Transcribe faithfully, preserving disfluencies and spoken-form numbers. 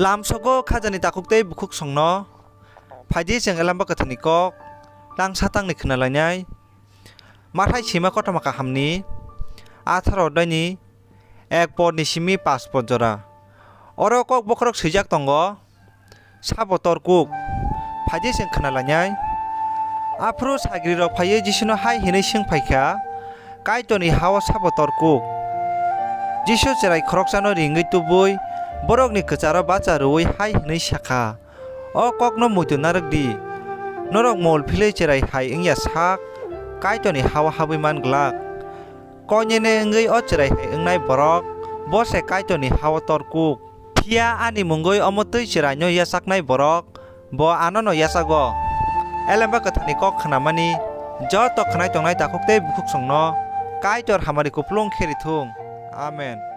Lamsogo khajani takhuk tei bukhuksongno. Phaidi chwng Elamba Kwtharni kok tang satangni khna lainai. Mathai sima kothoma kahamni atharo daini ek podni simi pas pod jora. Oro kok bokhorok swijak tongo, sabo torkuk. Phaidi chwng khna lainai. Aphuru sagrirok phaiwi Jisuno hai hwnwi swng phaikha, Kaitorni ha-o sabo torkuk? Jisu chwrai khoroksano ringwi tubui borokni kwcharo bacha rwui hai hwnwi sakha, O kokno muitu narwk di. Norok mol philwi chwrai hai wngya sak Kaitorni ha-o habwi man glak. Koinene wngwi o chwrai hai wngnai borok, bo se Kaitorni ha-o torkuk. Phiya ani mungwi omo twi chwraino yachaknai borok, bo anono yachago. Elemba Kwtharni kok khnamani joto khnai tongnai takhuk tei bukhuksongno Kaitor hamari kupulung khe rithung. Amen.